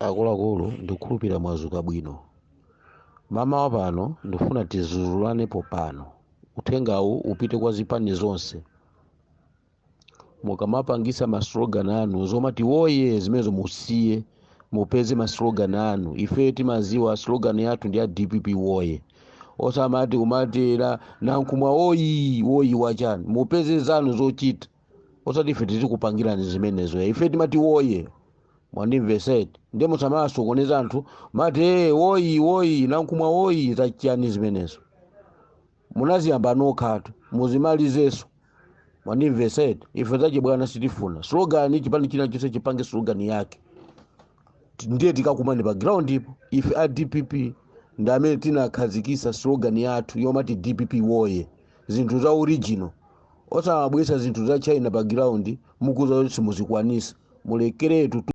Akuluakulu, ndikukhulupirira mwazuka bwino. Mamawa pano ndifuna tizuzulanepo pano. Uthengawu upite kwa zipani zonse. Mukamapangisa ma slogan anu zomati woye, zimenezo musiye, mupeze ma slogan anu. Ife timaziwa slogan yathu ndi ya DPP woye, osamati kumatera Nankhumwa woyi woyi wachani. Mupeze zanu zochita, osati ife tizikupangirani zimenezo. Ife timati woye, mwandimvesete? Ndiye musamasokoneza anthu mati, "Hey, woyi woyi, Nankhumwa woyi." Zachiyani zimenezo? Munaziyamba nokhatu, muzimalizeso, mwandimvesete? Ife zachibwana sitifuna. Slogan, chipani china chonse chipange slogan yake, ndiye tikakumane pa ground ipo. Ife a DPP ndi amene tinakhazikisa slogan yathu yomati DPP woye, zinthu za original, osamabwesa zinthu za China pa ground mukuza kuti simuzikwanisa. Mulekeretu.